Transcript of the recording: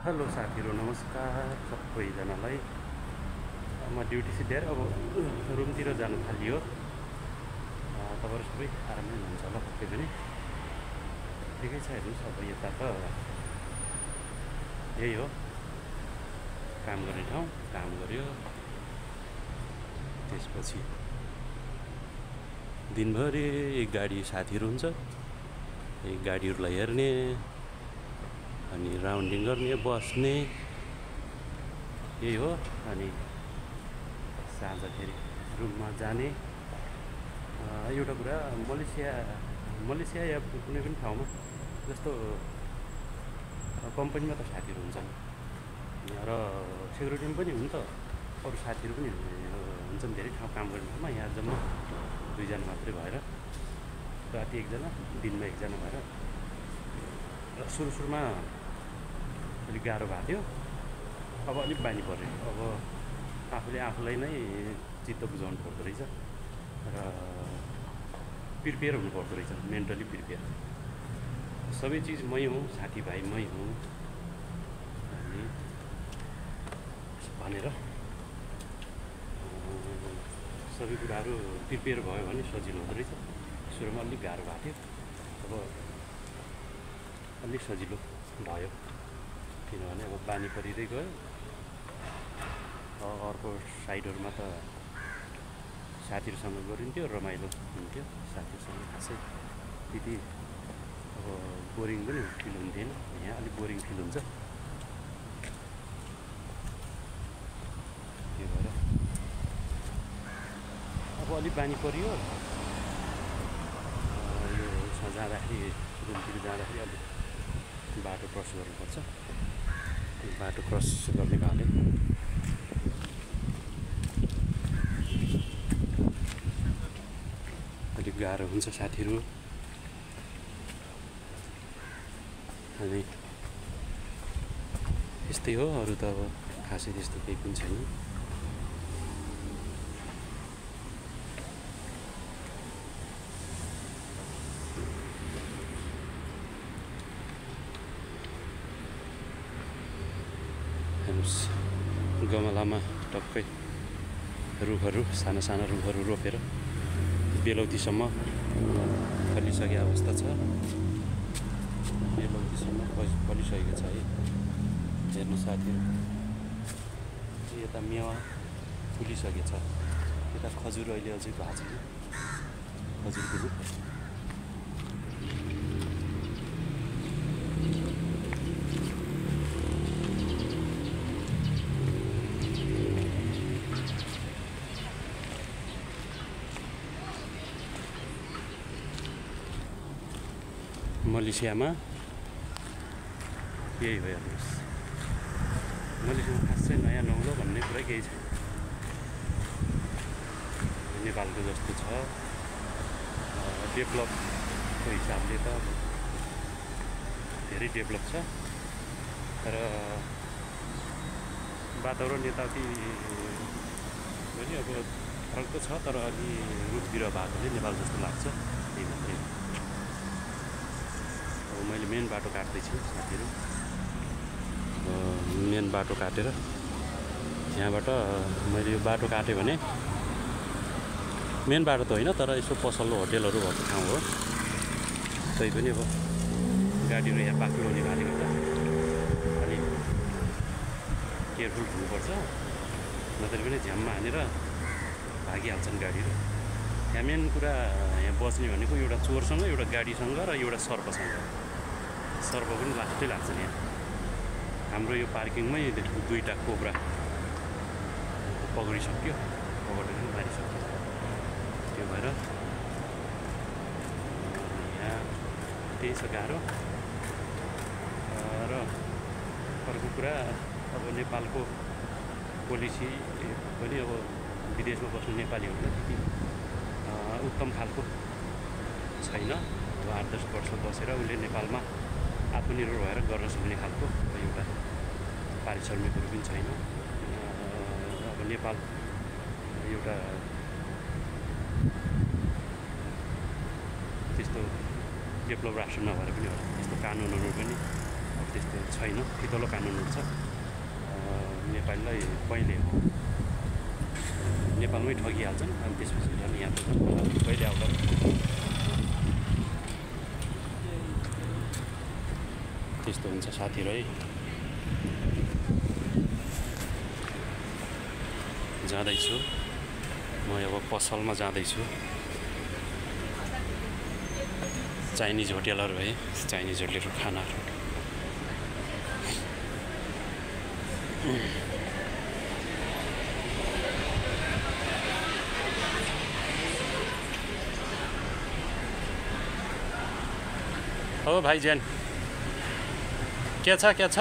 Hello साथीहरू, नमस्कार सबैजनालाई। म ड्युटी सिद्ध्याएर अब रुमतिर जानु थालियो। तपाईँहरू सबै आरामै हुनुहुन्छ होला, पक्कै पनि ठिकै छ। हेर्नुहोस्, अब यता त यही हो, काम गर्ने ठाउँ। काम गऱ्यो, त्यसपछि दिनभरि गाडी साथीहरू हुन्छ, गाडीहरूलाई हेर्ने, अनि राउन्डिङ गर्ने, बस्ने, यही हो। अनि साँझ फेरि रुममा जाने। एउटा कुरा, मलेसिया या कुनै पनि ठाउँमा जस्तो कम्पनीमा त साथीहरू हुन्छन् र सेक्युरिटीमा पनि हुन्छ, अरू साथीहरू पनि हुन्छन् धेरै ठाउँ काम गर्ने ठाउँमा। यहाँ जम्मा 2 जना मात्रै भएर, राति 1 जना, दिनमा 1 जना भएर सुरुमा अलिक गाह्रो भएको थियो। अब अलिक बानी पऱ्यो। अब आफूले आफूलाई नै चित्त बुझाउनु पर्दो रहेछ र प्रिपेयर हुनु पर्दो रहेछ, मेन्टली प्रिपेयर। सबै चिज मै हुँ, साथीभाइ मै हुँ अनि भनेर सबै कुराहरू प्रिपेयर भयो भने सजिलो हुँदो रहेछ। सुरुमा अलिक गाह्रो भएको थियो, अब अलिक सजिलो भयो, किनभने अब बानी परिँदै गयो। अर्को साइडहरूमा त साथीहरूसँग गरिन्थ्यो, रमाइलो हुन्थ्यो साथीहरूसँग। खासै त्यति अब बोरिङ पनि फिल हुन्थेन। यहाँ अलिक बोरिङ फिल हुन्छ, त्यो भएर अब अलिक बानी परियो। यो उसमा जाँदाखेरि, रुमतिर जाँदाखेरि अलिक बाटो क्रस गर्नुपर्छ। बाटो क्रस गर्ने भाले अलिक गाह्रो हुन्छ साथीहरू। अनि यस्तै हो, अरू त अब खासै त्यस्तो केही पनि छैन। गमलामा टक्कै रुखहरू, साना साना रुखहरू रोपेर बेलौतीसम्म फलिसकेको अवस्था छ। बेलौतीसम्म फलिसकेको छ है। हेर्नु साथीहरू, यता मेवा फुलिसकेको छ, यता खजुर अहिले अझै भएको छैन, खजुरको रुख। मलेसियामा यही हो। हेर्नुहोस्, मलेसियामा खासै नयाँ नौलो भन्ने कुरा केही छैन। नेपालको जस्तो छ डेभलपको हिसाबले त धेरै डेभलप छ, तर वातावरण यताउति पनि अब फरक त छ, तर अलि रुख बिरुवा भएको चाहिँ नेपाल जस्तो लाग्छ, त्यही मात्रै हो। मैले मेन बाटो काट्दैछु साथीहरू। मेन बाटो काटेर यहाँबाट मैले यो बाटो काटेँ भने मेन बाटो त होइन, तर यसो पसलो होटेलहरू भएको ठाउँ हो। तै पनि अब गाडीहरू यहाँ बाक्लो हुने भएकोले गर्दा अलिक केयरफुल हुनुपर्छ, नत्र पनि झ्याममा हानेर भागिहाल्छन् गाडीहरू। यहाँ मेन कुरा, यहाँ बस्ने भनेको एउटा चोरसँग, एउटा गाडीसँग र एउटा सर्पसँग। सर्प पनि लास्टै लाग्छन् यहाँ। हाम्रो यो पार्किङमै 2टा कोब्रा पक्रिसक्यो, पकडेर पनि मारिसक्यो। त्यो भएर यहाँ त्यही छ गाह्रो। र अर्को कुरा, अब नेपालको पोलिसी पनि अब विदेशमा बस्ने नेपालीहरूलाई त्यति उत्तम खालको छैन। अब 8-10 वर्ष बसेर उसले नेपालमा आत्मनिर्भर भएर गर्न सक्ने खालको एउटा पारिश्रमिकहरू पनि छैन। अब नेपाल एउटा त्यस्तो डेभलप राष्ट्र नभएर पनि होला, त्यस्तो कानुनहरू पनि अब त्यस्तो छैन, फितलो कानुनहरू छ। नेपालीलाई कहिले नेपालमै ठगिहाल्छन्, अनि त्यसपछि झन् यहाँ त कहिले आउँदा त्यस्तो हुन्छ साथीहरू है। जाँदैछु म अब पसलमा जाँदैछु। चाइनिज होटेलहरू है, चाइनिज होटेलहरू खानाहरू। हो भाइजान, के छ